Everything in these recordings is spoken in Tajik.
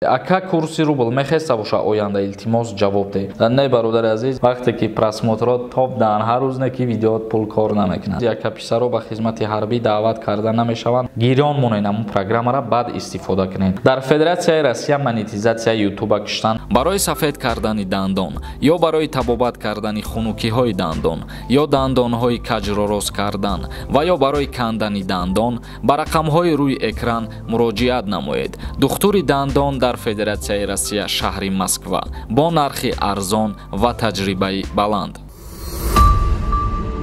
Ака, курси рубл мехеста боша оянда, илтимос, ҷавоб деҳ. Не, бародари азиз, вақте ки просмотрот топ дан, ҳар рӯз не ки видеоот пул кор намекунад. Яка писаро ба хизмати ҳарбӣ даъват карда намешаванд. Гирён монед, ҳамун программара баъд истифода кунед. Дар Федератсияи Россия монетизатсияи Ютуба киштан. Барои сафед кардани дандон ё барои табобат кардани хунукиҳои дандон ё дандонҳои каҷро рост кардан ва ё барои кандани дандон ба рақамҳои рӯи экран муроҷиат намоед. Духтури дандон дар Федератсияи Россия, шаҳри Москва, бо нархи арзон ва таҷрибаи баланд.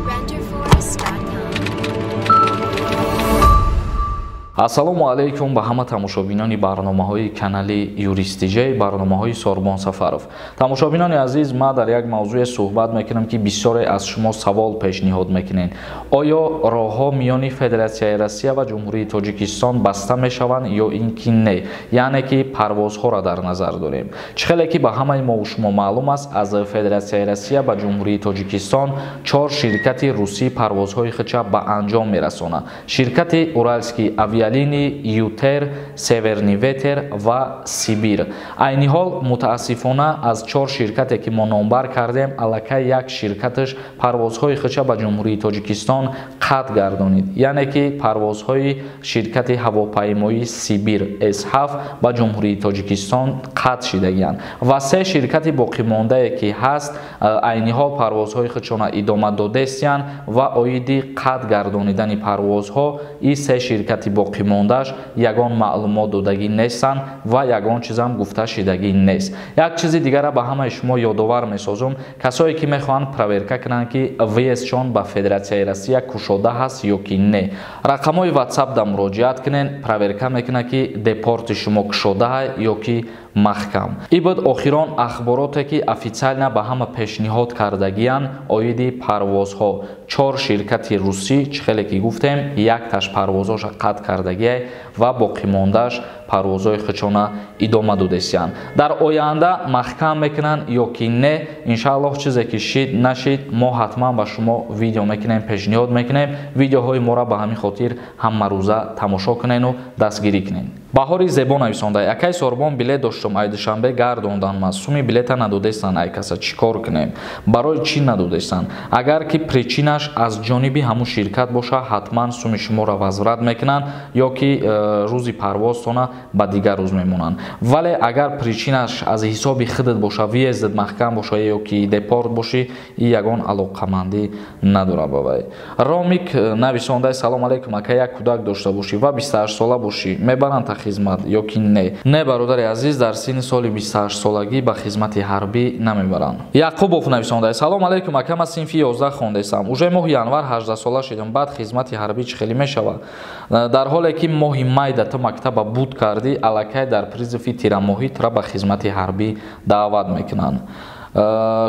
Renderforest.com. Ассалому алайкум ба ҳама тамошобинони барномаҳои канали Юристиҷей, барномаҳои Сорбон Сафаров. Тамошобинони азиз, ман дар як мавзӯе суҳбат мекунам, ки бисёре аз шумо савол пешниҳод мекунед. Оё роҳҳо миёни Федератсияи Россия ва Ҷумҳурии Тоҷикистон баста мешаванд ё ин ки не? Яъне ки парвозҳоро дар назар дорем. Чӣ хеле ки ба ҳамаи мову шумо маълум аст, аз Федератсияи Россия ба Ҷумҳурии Тоҷикистон чор ширкати русӣ парвозҳои худша ба анҷом мерасонад. Ширкати Уральский авиалинии, Ютер, Северный ветер ва Сибир. Айни ҳол, мутаассифона, аз чор ширкате, ки мо номбар кардем, аллакай як ширкаташ парвозҳои худша ба Ҷумҳурии Тоҷикистон қатъ гардонид. Яъне ки парвозҳои ширкати ҳавопаймоии Сибир С7 ба Ҷумҳурии Тоҷикистон қатъ шидагианд ва се ширкати боқимондае, ки ҳаст, айни ҳол парвозҳои худшона идома додестиянд ва оиди қатъ гардонидани парвозҳо ин се ширкати боқимондааш ягон маълумот додагӣ нестанд ва ягон чизам гуфта шидагӣ нест. Як чизи дигара ба ҳамаи шумо ёдовар месозум: касое, ки мехоҳанд проверка кунанд, ки въездшон ба Федератсияи Россия кушода ҳаст ё ки не, рақамҳои WhatsApp да муроҷиат кунед, проверка мекунад, ки депорти шумо кушодаҳа ё ки маҳкам. И буд охирон ахбороте, ки официально ба ҳама пешниҳод кардагиянд оиди парвозҳо. Чор ширкати русӣ, чӣ хеле ки гуфтем, якташ парвозҳоша қатъ кардагиай ва боқимондааш парвозҳои худшона идома додесиянд. Дар оянда маҳкам мекунанд ё ки не, иншааллоҳ, чизе ки шид нашид, мо ҳатман ба шумо видео мекунем, пешниҳод мекунем. Видеоҳои моро ба ҳамин хотир ҳамарӯза тамошо кунену дастгирӣ кунед. Баҳори зебо нависонда: «Акай Сорбон, билет доштум, ай Душанбе гардондан ма, суми билета надодестанд ай каса, чӣ кор кунем?» Барои чӣ надодестанд? Агар ки причинаш аз ҷониби ҳамун ширкат боша, ҳатман суми шуморо возврат мекунанд ё ки рӯзи парвозтона ба дигар рӯз мемонанд. Вале агар причинаш аз ҳисоби худат боша, въездат маҳкам боша ё ки депорт бошӣ, и ягон алоқамандӣ надорад ба вай. Ромик нависондаи: «Салом алайкум, ака, як кӯдак дошта бошӣ ва 28 сола бошӣ, мебаранд та хизмат ё ки не?» Не, бародари азиз, дар синни соли 28 солагӣ ба хизмати ҳарбӣ намебаранд. Яқубов нависондаи: «Салом алайкум, ака, ман синфи 11 хондесам, уже моҳи январ 18 сола шидам, баъд хизмати ҳарбӣ чӣ хеле мешавад?» Дар ҳоле ки моҳи майда ту мактаба буд кардӣ, аллакай дар призыви тирамоҳӣ тура ба хизмати ҳарбӣ даъват мекунанд.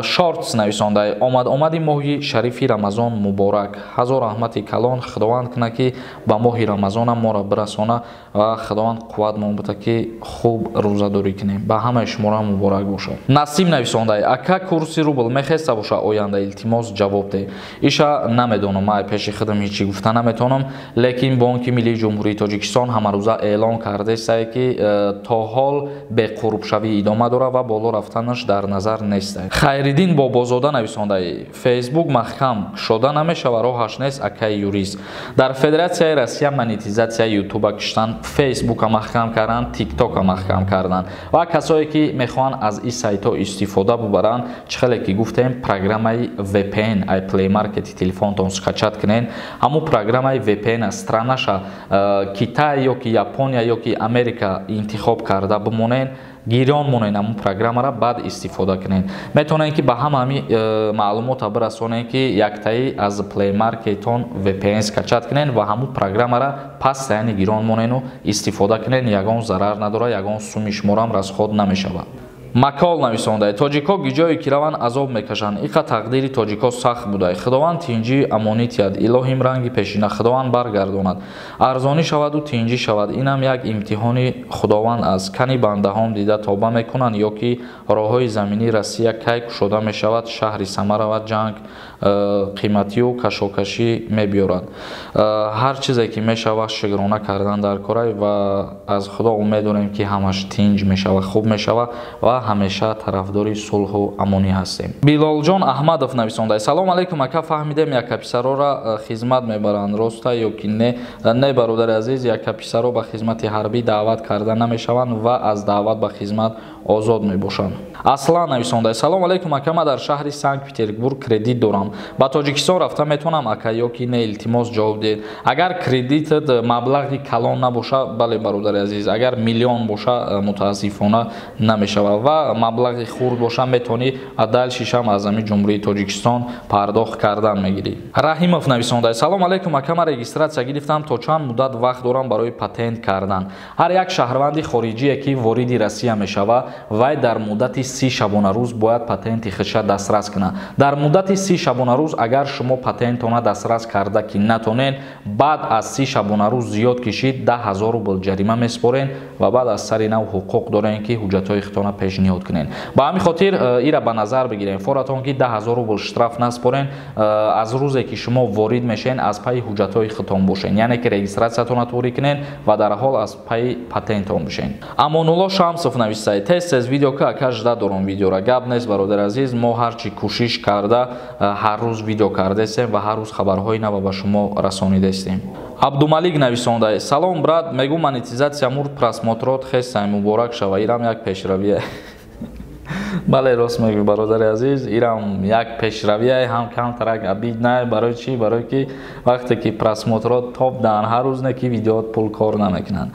Шортс нависондай: «Омад омади моҳи шарифи Рамазон муборак, ҳазор раҳмати калон, Худованд кунад, ки ба моҳи Рамазонам моро бирасона ва Худованд қувватмон бута, ки хуб рӯзадорӣ кунем. Ба ҳамаи шуморо муборак бошад». Насим нависондай: «Ака, курси рубл мехеста боша оянда, илтимос, ҷавоб деҳ». Иша намедонам, ман пеши худам ҳечи гуфта наметавонам, лекин Бонки миллии Ҷумҳурии Тоҷикистон ҳамарӯза эълон кардесае, ки то ҳол беқурбшавӣ идома дорад ва боло рафтанаш дар назар нест. Хайриддин Бобозода нависондаи: «Фейсбук маҳкам шода намешава, роҳаш нест, акаи юрист?» Дар Федератсияи Россия монетизатсияи Ютуба киштан, Фейсбука маҳкам карданд, Тиктока маҳкам карданд ва касое, ки мехоҳанд аз ин сайтҳо истифода бубаранд, чӣ хеле ки гуфтем, программаи VPN ай Play Market телефонтон скачать кунед, ҳамун программаи VPN странаша Китай ё ки Япония ё ки Америка интихоб карда бимонед, гирён монед, ҳамун программара баъд истифода кунед. Метавонед, ки ба ҳама ҳами маълумота бирасонед, ки яктаи аз Play Market-он VPN скачать кунед ва ҳамун программара пас яъне гирён монену истифода кунед. Ягон зарар надорад, ягон суми шуморам расход намешавад. Макол нависондай: тоҷикҳо гиҷое ки раванд, азоб мекашанд. Иқа тақдири тоҷикҳо сахт будай. Худованд тинҷӣ амонӣ тиҳад. Илоҳим, ранги пешина Худованд баргардонад, арзонӣ шаваду тинҷӣ шавад. Инам як имтиҳони Худованд аст. Кани бандаҳом дида тоба мекунанд ё ки роҳҳои заминии Россия кай кушода мешавад? Шаҳри Самарава ҷанг қиматию кашокашӣ мебиёрад. Ҳар чизе ки мешавад, шукрона кардан дар корай ва аз Худо умед дорем, ки ҳамаш тинҷ мешавад, хуб мешавад ва ҳамеша тарафдори сулҳу амонӣ ҳастем. Билолҷон Аҳмадов нависонда: салом алейкум, ака, фаҳмидем, яккаписарора хизмат мебаранд, роста ё ки не? Не, бародари азиз, яккаписаро ба хизмати ҳарбӣ даъват карда намешаванд ва аз даъват ба хизмат озод мебошанд. Аслан нависонда: салом алейкум, ака, ман дар шаҳри Санкт Петербург кредит дорам, ба Тоҷикистон рафта метавонам, ака, ё ки не? Илтимос, ҷавоб диҳед. Агар кредитат маблағи калон набоша, бале, бародари азиз. Агар миллион боша, мутаассифона, намешавад ва маблағи хурд боша, метавонӣ дальше шам аз ҳамин Ҷумҳурии Тоҷикистон пардохт кардан мегирӣ. Раҳимов нависонда: салом алейкум, ака, ман регистрация гирифтам, то чанд муддат вақт дорам барои патент кардан? Ҳар як шаҳрванди хориҷие, ки вориди Россия мешавад, вай дар муддати 30 шабонарӯз бояд патенти худша дастрас кунад. Дар муддати 30 шабонарӯз агар шумо патентона дастрас карда ки натонед, баъд аз 30 шабонарӯз зиёд кишид, 10 000 рубл ҷарима месупорен ва баъд аз сари нав ҳуқуқ дорем, ки ҳуҷҷатҳои худтона пешниҳод кунед. Ба ҳамин хотир ира ба назар бигирем, форатон ки 10 000 рубл штраф наспорен. Аз рӯзе ки шумо ворид мешавен, аз пайи ҳуҷҷатҳои худтон бошен, яъне ки регистрация тона туғрӣ кунен ва дар ҳол аз пайи патентон бошен. Амонулло Шамсов нависад: тез тез видео ка, ака, жда дорум видеора. Гап нест, бародари азиз, мо ҳарчи кӯшиш карда ҳар рӯз видео кардастем ва ҳар рӯз хабарҳои нава ба шумо расонидастем. Абдумалик нависонда: салом, брат, мегӯ монетизация мурд, просмотр от хестай, муборак шава. Ирам як пешравия. Бале, рост мегӯй, бародари азиз, ирам як пешравия ҳам камтарак обидно. Барои чӣ? Барое ки вақте ки просмотр от топ дан, ҳар рӯз не ки видеоот пул кор намекунанд.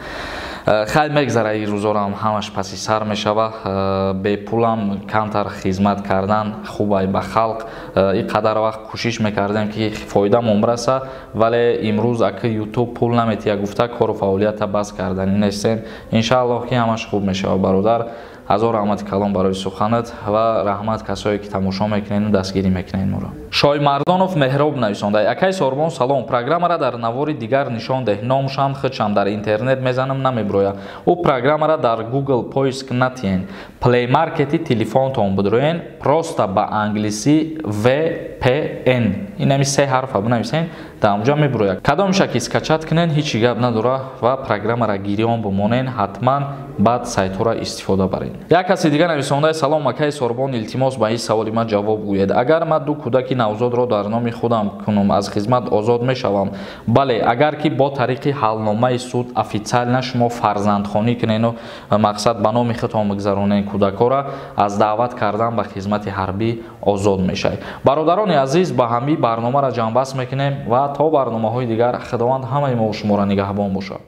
Хай, мегзара, ин рӯзорам ҳамаш паси сар мешава. Бепулам камтар хизмат кардан хубай ба халқ. Ин қадар вақт кӯшиш мекардем, ки фоидамон бираса, вале имрӯз ака Ютуб пул наметия гуфта, кору фаъолията бас карданӣ нестем. Иншааллоҳ, ки ҳамаш хуб мешава. Бародар, ҳазор раҳмати калон барои суханат ва раҳмат касое ки тамошо мекунену дастгирӣ мекунед моро. Шоймардонов Меҳроб нависонда: акай Сорбон, салом, программара дар навори дигар нишон деҳ, номшам худшам дар интернет мезанам, намебирояд. Ӯ программара дар Google поиск натиен, Play Маркети телефонтон бидроен, просто ба англисӣ VPN, инами се ҳарфа бинависен, дар онҷа мебирояд. Кадомша ки скачать кунен, ҳечи гап надора ва программара гирён бимонен, ҳатман баъд сайтҳоро истифода баред. Як каси дигар нависондаи: салом, акаи Сорбон, илтимос, ба ин саволи ман ҷавоб гӯед. Агар ман ду кӯдаки навзодро дар номи худам кунам, аз хизмат озод мешавам? Бале, агар ки бо тариқи ҳалномаи суд официально шумо фарзандхонӣ кунену мақсад ба номи худтон бигзаронен кӯдакҳоро, аз даъват кардан ба хизмати ҳарбӣ озод мешавед. Бародарони азиз, ба ҳамин барномаро ҷамъбаст мекунем ва то барномаҳои дигар Худованд ҳамаи мо шуморо нигаҳбон бошад.